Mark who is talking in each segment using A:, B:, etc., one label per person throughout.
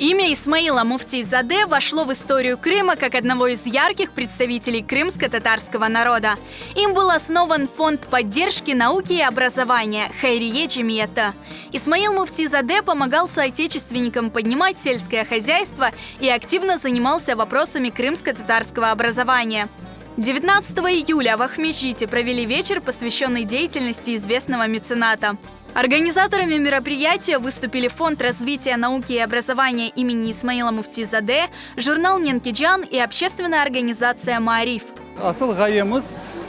A: Имя Исмаила Муфтий-Заде вошло в историю Крыма как одного из ярких представителей крымско-татарского народа. Им был основан Фонд поддержки науки и образования Хайрие Джемиета. Исмаил Муфтий-Заде помогал соотечественникам поднимать сельское хозяйство и активно занимался вопросами крымско-татарского образования. 19 июля в Ахмежите провели вечер, посвященный деятельности известного мецената. Организаторами мероприятия выступили Фонд развития науки и образования имени Исмаила Муфтизаде, журнал «Ненкиджан» и общественная организация «Маариф».
B: Asıl ğayemiz,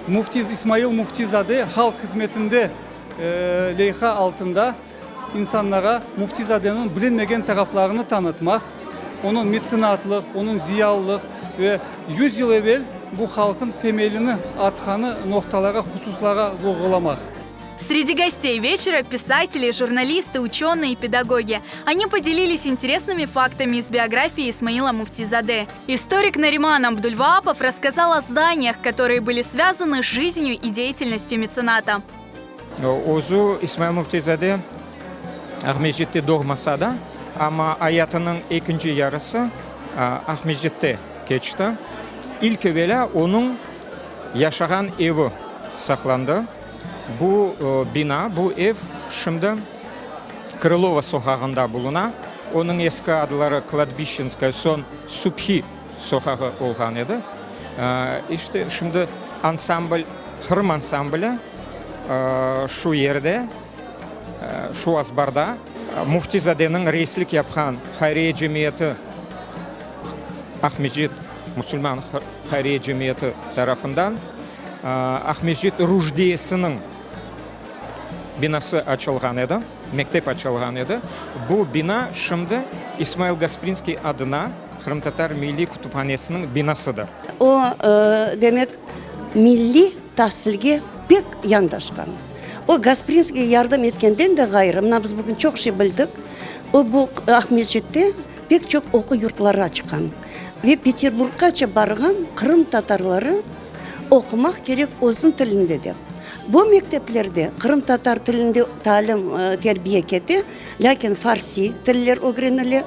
B: Müfti İsmail Müfti-zade halq hızmetinde leyha altında insanlara Müfti-zadeniñ bilinmegen taraflarını tanıtmaq, onıñ metsenatlıq, onıñ ziyalılıq ve yüz yıl evel bu halqnıñ temelini atqanı noqtalara, hususlara vurğulamaq.
A: Среди гостей вечера писатели, журналисты, ученые и педагоги. Они поделились интересными фактами из биографии Исмаила Муфтизаде. Историк Нариман Абдульваапов рассказал о зданиях, которые были связаны с жизнью и деятельностью мецената.
C: Özü İsmail Müfti-zade Aqmescitte doğmasa da, amma ayatınıñ ekinci yarısı Aqmescitte keçti. İlk evelâ onıñ yaşağan evi saqlandı. Bu bina, bu ev şimdi Krılova soqağında buluna. Onıñ eski adları Kladbişçenskaya, soñ Subhi soqağı olğan edi. İşte, şimdi ansambl, Qırım ansambli şu yerde, şu azbarda Müfti-zadeniñ reislik yapqan Hayriye cemiyeti, Aqmescit musulman hayriye cemiyeti tarafından Aqmescit Ruşdiyesiniñ binası açılğan edi, mektep açılğan edi. Bu bina şimdi İsmail Gasprinskiy adına Qırımtatar milliy kütüphanesiniñ binasıdır.
D: O, demek, milliy tasilge pek yandaşqan. O, Gasprinskiyge yardım etkenden de ğayrı, mına biz bugün çoq şey bildik, o, bu Aqmescitte pek çoq oquv yurtları açqan ve Peterburgqaça barğan qırımtatarları oqumaq kerek özüniñ tilinde dep. Bu mekteplerde qırımtatar tilinde talim, terbiye kete, lâkin farsiy tiller ögrenile,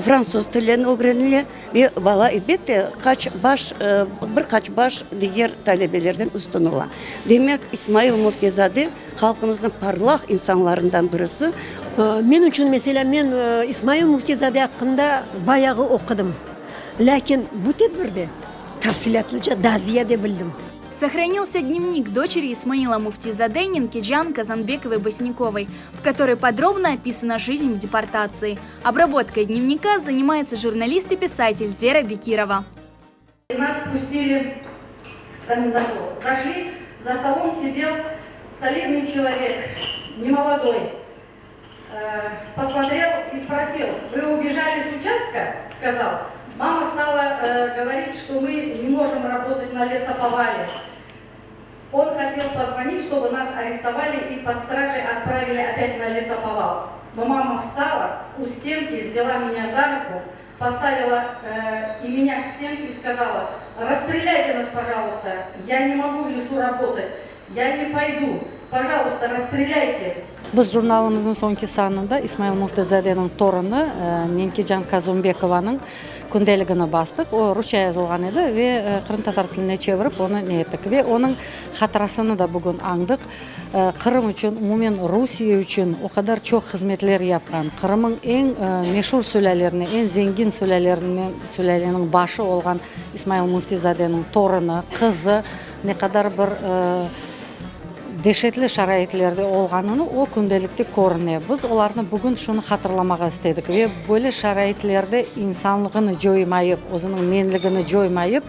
D: fransız tillerini ögrenile ve bala, elbette, qaç baş, bir qaç baş diger talebelerden üstün ola. Demek, İsmail Müftizade halqımıznıñ parlaq insanlarından birisi.
E: Men içün, meselâ, men İsmail Müftizade aqqında bayağı oqudım, lâkin bu tedbirde Tafsilâtlıca daa ziyade bildim.
A: Сохранился дневник дочери Исмаила Муфтизаде Нинкиджан Казанбековой-Босниковой, в которой подробно описана жизнь в депортации. Обработкой дневника занимается журналист и писатель Зера Бекирова.
F: Нас пустили в комендатуру. Зашли, за столом сидел солидный человек, немолодой. Э, посмотрел и спросил, вы убежали с участка? Сказал. Мама стала э, говорить, что мы не можем работать на лесоповале. Он хотел позвонить, чтобы нас арестовали и под стражей отправили опять на лесоповал. Но мама встала у стенки, взяла меня за руку, поставила э, и меня к стенке и сказала, расстреляйте нас, пожалуйста, я не могу в лесу работать, я не пойду, пожалуйста, расстреляйте.
G: Biz jurnalımıznıñ soñki sanında İsmail Müftizadeniñ torunı Nenkecan Kazımbekovanıñ kündeligini bastıq. O, rusça yazılğan edi ve qırımtatar tiline çevirip onı ne ettik. Ve onıñ hatırasını da bugün añdıq. Qırım içün, umumen Rusiye içün o qadar çoq hızmetler yapqan, Qırımıñ eñ meşur sülâlerine, eñ zengin sülâlerinen, sülâleniñ başı olğan İsmail Müftizadeniñ torunı, qızı ne qadar bir deşetli şaraitlerde olğanını o kündelikte körüne. Biz olarnı bugün şunı hatırlamağa istedik ve böyle şaraitlerde insanlığını coymayıp, özüniñ menligini coymayıp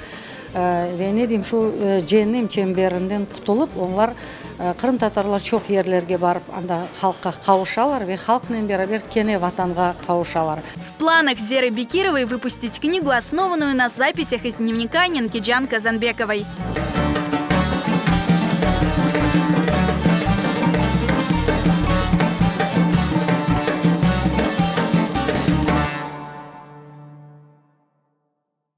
G: ve ne deyim, şu cennem çemberinden qutulıp, onlar, qırımtatarlar çoq yerlerge barıp, anda halqqa qavuşalar ve halqnen beraber kene Vatanğa qavuşalar.
A: V planах Зеры Бекировой выпустить книгу, основанную на записях из дневника Нинкиджан Казанбековой.